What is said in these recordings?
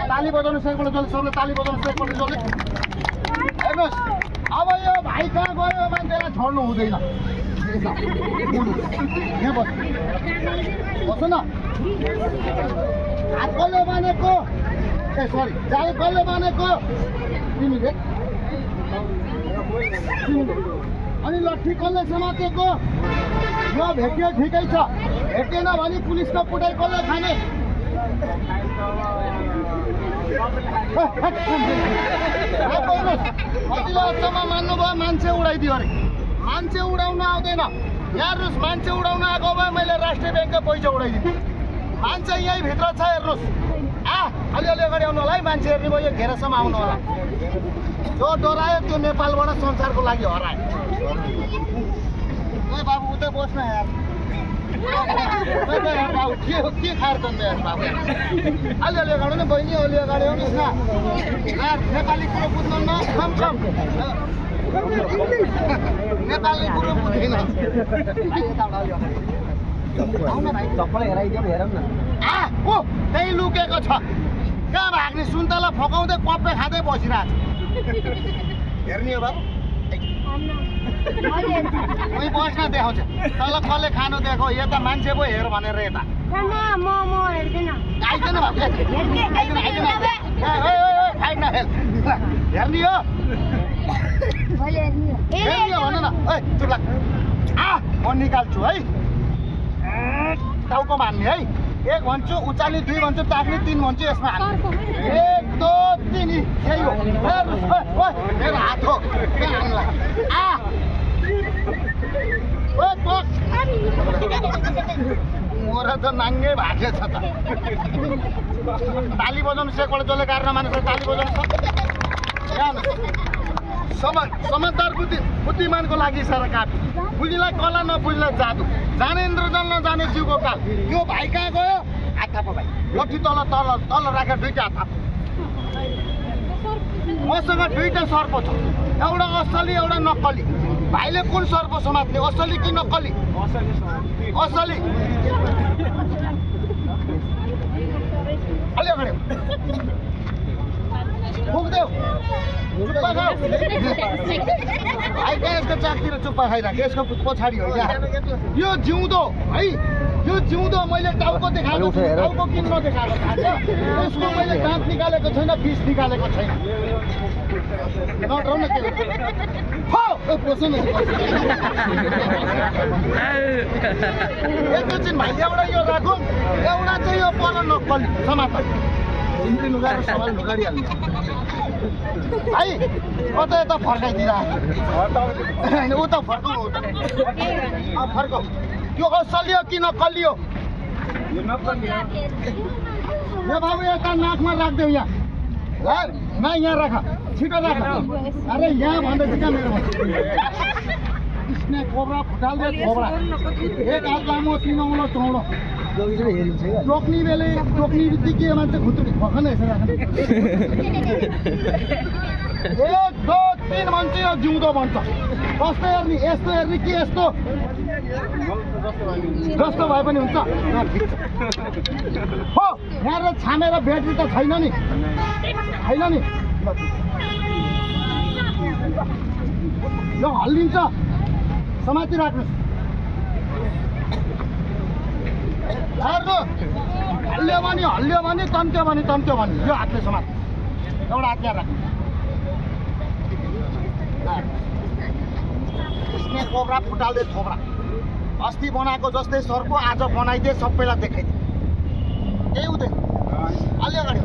ताली बजाउनु सेकबाट जल्दी सबले ताली बजाउनु सेकबाट जल्दी हेर्नुहोस् अब यो भाइ कहाँ गयो मान्छेलाई छोड्नु हुँदैन यहाँ बस बस न हात कसले बाँधेको ए सरी जाल कसले बाँधेको तिमीले अनि लट्ठी कसले समातेको यो भेटियो ठिकै छ भेटेन भने पुलिसको कुटाइ कसले खाने कतिले अचम्म मान्नुभयो मान्छे उडाइदियो अरे मान्छे उडाउन आउँदैन हेर्नुहोस् मान्छे उडाउन आएको भए मैले राष्ट्रिय ब्याङ्कको पैसा उडाइदिन्छु मान्छे यहीँ भित्र छ हेर्नुहोस् अलिअलि अगाडि आउनु होला है मान्छे हेर्ने भयो यो घेरासम्म आउनु होला जो डरायो त्यो नेपालबाट संसारको लागि हरायो ए बाबु उतै बस्न यार बाबु के खाएर जान्छ यार बाबु अलिअलि अगाडि न बहिनी अलि अगाडि आउनुहोस् न यार नेपाली कुरो बुझ्नु न कम नेपाली कुरो बुझ्दैन चप्पल हेराइदियो हेरौँ न ओ त्यही लुकेको छ कहाँ भाग्ने सुन्तला फकाउँदै कप्पे खाँदै बसिरहेको छ हेर्ने हो बाबु उही बस्न देखाउँछ तल कसले खानु देखो यता मान्छे पो हेर भनेर यता हेर्ने हो भन न म निकाल्छु है टाउको मान्ने है एक भन्छु उचाल्ने दुई भन्छु टाक्ने तिन भन्छु यसमा हाल्ने एक दो तिन यही हो मेरो हात हो मोर त नाङ्गे भाग्य छ त ताली बजाउनु सेकबाट जसले गाड्न मानेछ ताली बजाउनु समझदार बुद्धिमानको लागि सारा कापी बुझीलाई कला नबुझीलाई जादु जाने इन्द्रजल नजाने जिउको काल यो भाइ कहाँ गयो हात थाप भाइ लट्ठी तल तल तल राखेर दुईटा हात थाप मसँग दुईटा सर्प छ एउटा असली एउटा नक्कली भाइले कुन सर्प समात्ने असली कि नक्कली असली अलि अगाडि पुग्देऊ चुप्पा खाऊ भाइ कहाँ यसको चाकतिर चुप्पा खाइराख्यो यसको पछाडि हो क्या यो जिउँदो है यो जिउँदो मैले टाउको देखाएको छु टाउको किन नदेखाएको थाहा छ यसको मैले दाँत निकालेको छैन बिस निकालेको छैन नडराउ न के एकैछिन भाइ एउटा यो राखौँ एउटा चाहिँ यो पर नक्कली समाता हिन्दी लुगाएर सवाल लुगाडिहाल्नु भाइ कता यता फर्काइदिरहेको उता फर्काउनु फर्काउ यो असली हो कि नक्कली हो यो बाबु यता नाकमा राखिदेऊ यहाँ न यहाँ राख छिटो राख अरे यहाँ भन्दैछ क्या मेरो स्नेक कोब्रा फुटाल्दै कोब्रा एक हात लामो तिन औँलो चौडो टोक्ने बेला टोक्ने बित्तिकै मान्छे खुट्टुरी भर्खनै यसो राख्ने एक दो तिन भन्छ यो जिउँदो भन्छ कस्तो हेर्ने यस्तो हेर्ने कि यस्तो जस्तो भए पनि हुन्छ हो यहाँ छामेर ब्याट्री त छैन नि यो हल्लिन्छ समाति राख्नुहोस् हल्लियो भने तन्क्यो भने यो हातले समात एउटा हात यहाँ राख्नु स्नेक कोब्रा फुटाल्दै थोब्रा अस्ति बनाएको जस्तै सर्को आज बनाइदिए सबैलाई देखाइदिए केही हुँदैन अलि अगाडि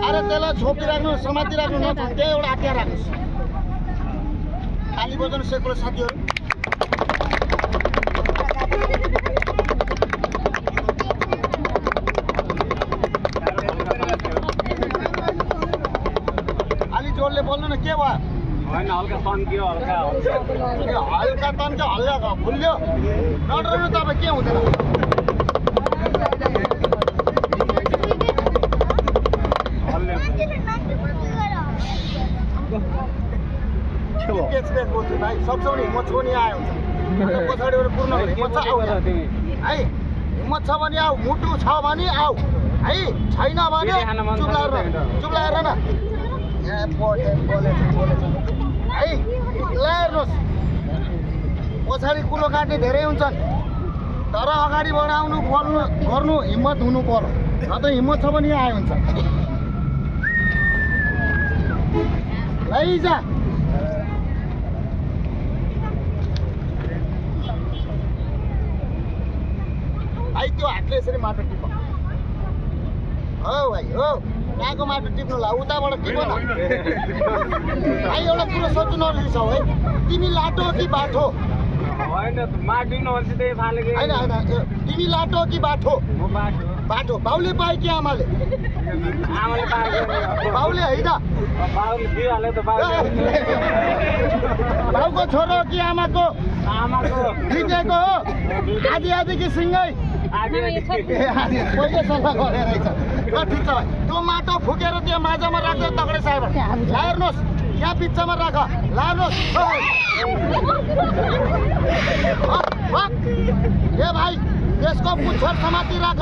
अरे त्यसलाई छोपिराख्नु समातिराख्नु त्यही एउटा हात यहाँ राख्नुहोस् ताली बजाउनु सेकबाट साथीहरू अलि जोडले बोल्नु न के भयो हल्का तन्क्यो हल्का फुल्यो नडराउनु तपाईँ के हुँदैन बोल्छु भाइ सक्छौ नि म छोनी आयो हुन्छ पछाडिबाट पूर्ण हिम्मत छ है हिम्मत छ भने आऊ मुटु छ भने आऊ है छैन भने चुप लागेर न है हेर्नुहोस् पछाडि कुलो काट्ने धेरै हुन्छन् तर अगाडि बढाउनु बोल्नु गर्नु हिम्मत हुनु पर्यो न त हिम्मत छ भने आए हुन्छ लैजा भाइ त्यो हातले यसरी माटो टिप हो भाइ हो यहाँको माटो टिप्नु ला उताबाट टिप न भाइ एउटा कुरो सोच्नु नरिसाउ है तिमी लाटो कि बाठो होइन तिमी लाटो कि बाठो बाठो बाउले पाए कि आमाले बाउले होइन बाउको छोरो कि आमाको जितेको हो आधी आधी कि सिँगै पहिले सल्लाह गरेर रहेछ ल ठिक छ भाइ त्यो माटो फुकेर त्यो माझमा राख्दै तगडे साहेब हेर्नुहोस् यहाँ बिचमा राख लानुहोस् ए भाइ त्यसको पुच्छर समाति राख